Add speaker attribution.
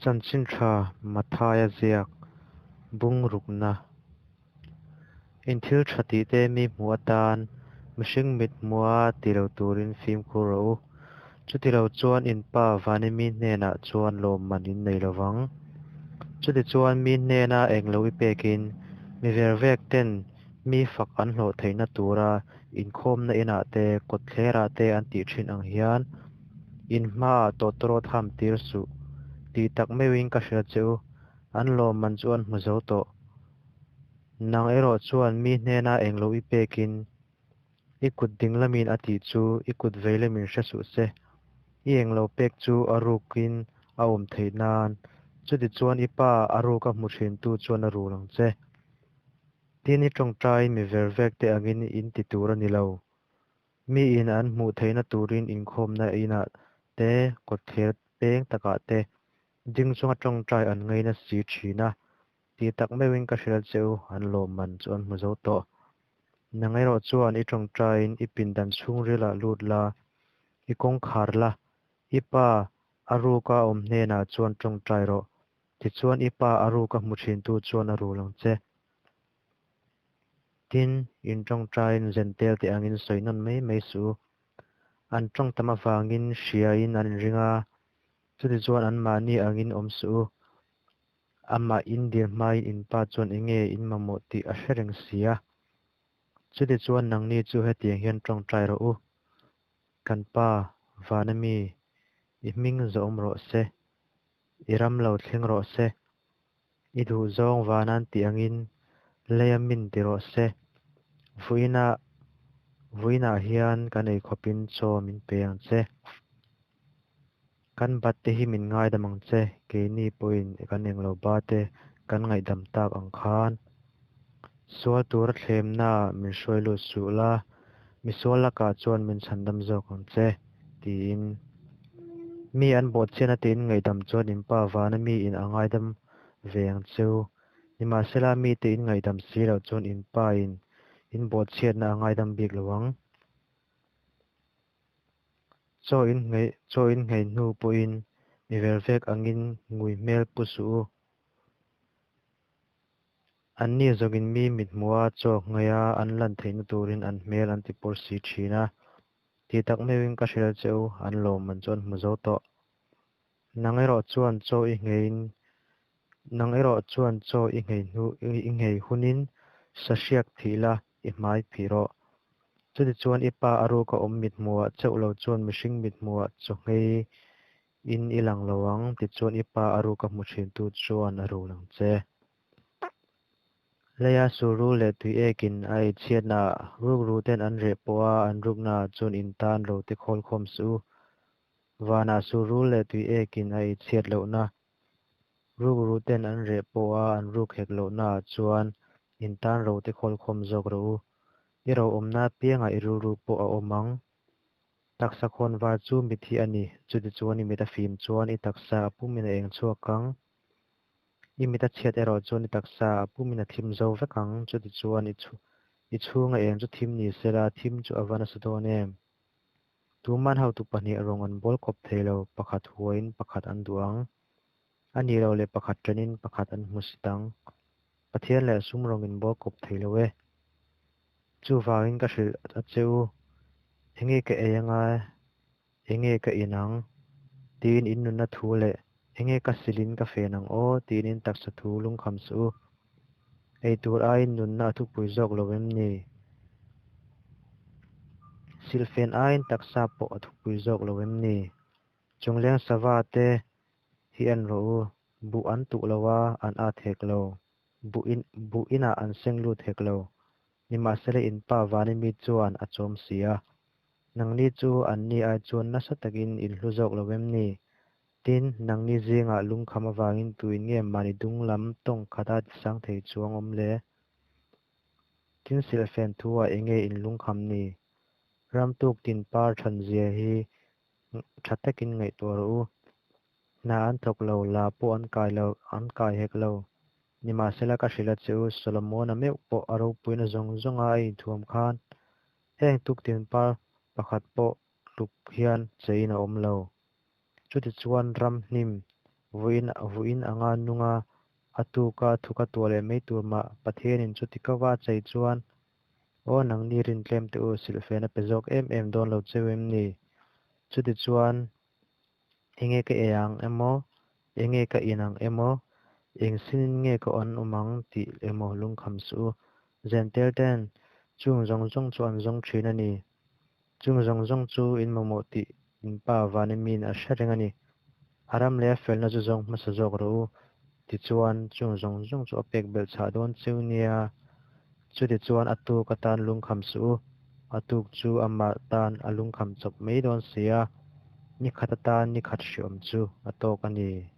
Speaker 1: Chanchin Ṭha Matthaia ziak, bung rukna. In thil ṭha tihte mi hmuh atan mihring mit hmuha ti lo turin fimkhur rawh u. Chutilo chuan in Pa vana mi hnenah chuan lawmman in nei lo vang. Chutichuan mi hnena englo i pekin, mi vervek ten mi fak an hlawh theihna tura inkhawmna inah te, kawtthlerah te an tih ṭhin ang hian in hmaah tawtawrawt ham tir suh. Tih tak meuhin ka hrilh a che u, an lawmman chu an hmu zo tawh. Nang erawh chuan mi hnena englo i pekin, i kut dinglamin a tih chu i kut veilamin hre suh se. I englo pek chu a rukin a awm theih nan, chutichuan i Pa a ruka hmu thintu chuan a rul ang che. Tin, i tawngtaiin mi vervekte angin in ti tur a ni lo. Miin an hmuh theihna turin inkhawmna inah te, kawtthler peng takah te ding chunga tawngtai an ngaina si thin a. Tih tak meuhin ka hrilh a che u, an lawmman chu an hmu zo tawh. Nang erawh chuan i tawngtaiin i pindan chhungrilah lut la, i kawngkhar la, i Pa a ruka awm hnenah chuan tawngtai rawh. Tichuan i Pa a ruka hmu thintu chuan a rul ang che. Tin, in tawngtaiin zentel teh angin sawi nawn mai mai suh u. An tawng tam avangin hriain an inring a, chutichuan anmahni angin awm suh u. Amah in dil hmain in Pa chuan enge in mamawh tih a hre reng si a. Chutichuan nangni chu hetiang hian tawngtai rawh u, Kan Pa, vana mi, i hming zawm rawh se, i ram lo thleng rawh se, I duhzawng vanan tih angin leia min ti rawh se. Vawiinah vawiinah hian kan ei khawpin chaw min pe ang che. Kan bat te hi min ngaidam ang che, keini pawhin kan englo ba te kan ngaihdam tak ang khan. Sual tura thlemnaah min hruai lut suh la, misual lakah chuan min chhandam zawk ang che, tiin. Mi an bawhchhiatna te in ngaihdam chuan in Pa vana mi in a ngaidam ve ang che u. Nimahsela mite in ngaihdam si loh chuan in Pa in in bawhchhiatna a ngaidam bik lo ang. Chaw in nghei chaw in nghei hnu pawhin mi vervek angin ngui hmel pu suh u. Anni zawngin mi mithmuha chaw ngheia an lan theihna turin an hmel an tipawr si thin a. Tih tak meuhin ka hrilh che u, an lawmman chu an hmu zo tawh. Nang erawh chuan chaw i ngheiin Nang erawh chuan chaw i nghei hnu i nghei hunin sahriak thih la, i hmai phih rawh. Chutichuan i pa a ruka awm mithmuhah chauh lo chuan mihring mithmuhah chaw nghei in i lang lo ang, tichuan i pa a ruka hmu thintu chuan a rul ang che. Leia suru leh tui ekin a ei chhiatnaah rukru ten an reh pawh a, an ruknaah chuan in tan ro te khawl khawm suh u. Vanah suru leh tui ekin a ei chhiat lohna, rukru ten an reh pawh a, an ruk hek lohnaah chuan in tan ro te khawl khawm zawk rawh u. I ro awmna apiangah i rilru pawh a awm ang. Taksa khawnvar chu mithi a ni, chutichuan i mit a fim chuan i taksa a pumin a eng chhuak ang. I mit a chhiat erawh chuan i taksa a pumin a thim zo vek ang, chutichuan i chhu i chhunga eng chu thim ni sela, thim chu a va nasa dawn em? Tuman hotu pahnih rawng an bawl kawp thei lo, pakhat huain pakhat an duh ang. A nih loh leh pakhat ṭenin pakhat an hmu si tang. Pathian leh sum rawng in bawl kawp thei lo e. Chuvangin ka hrilh a che u, enge ka ei anga Enge ka in ang? tiin in nunna thu leh Enge ka silin ka fen ang aw? tiin in taksa thu lungkham suh u. Ei tur aiin nunna a thupui zawk lo em ni? Silhfen aiin taksa pawh a thupui zawk lo em ni? Chungleng sava te hi en rawh u, buh an tuh lo a, an at hek lo. Buh in buh inah an seng lut hek lo. Nimahsela in pa vani mi chuan a chawm si a. Nangni chu anni ai chuan nasa takin in hlu zawk lo em ni? Tin, nangni zingah lungkham avangin tuin nge mahni dung lam tawng khata tisang thei chuang awm le? Tin, silhfen thu-ah enge in lungkham ni? Ramtuk tin par thanzia hi tha takin ngaihtuah rawh u. Hna an thawk lo, la pawh an kai lo, an kai hek lo. Nimahsela ka hrilh a che u, Solomona meuh pawh a ropuina zawng zawnga a inthuam khan heng tuktin par pakhat pawh tluk hian cheiin a awm lo. Chutichuan ram hnim Vawiin vawiin anga nunga a tuka thuka tuah leh mai tur mah Pathianin chuti kauva a chei chuan, aw nangni rin tlem te u, silhfen a pe zawk em em dawn lo cheu em ni? Chutichuan, enge ka ei ang emaw, enge ka in ang emaw, eng sinin nge ka an awm ang tih emaw lungkham suh u. Zentel ten chung zawng zawng chu an zawng thin a ni. Chung zawng zawng chu in mamawh tih in Pa vana miin a hre reng a ni. A ram leh a felna chu zawng hmasa zawk rawh u. Tichuan, chung zawng zawng chu a pek belh chhah dawn cheu nia. Chutichuan, a tuk atan lungkham suh u. A tuk chu amah tan a lungkham chawp mai dawn si a. Ni khat atan ni khat hreawm chu a tawk a ni.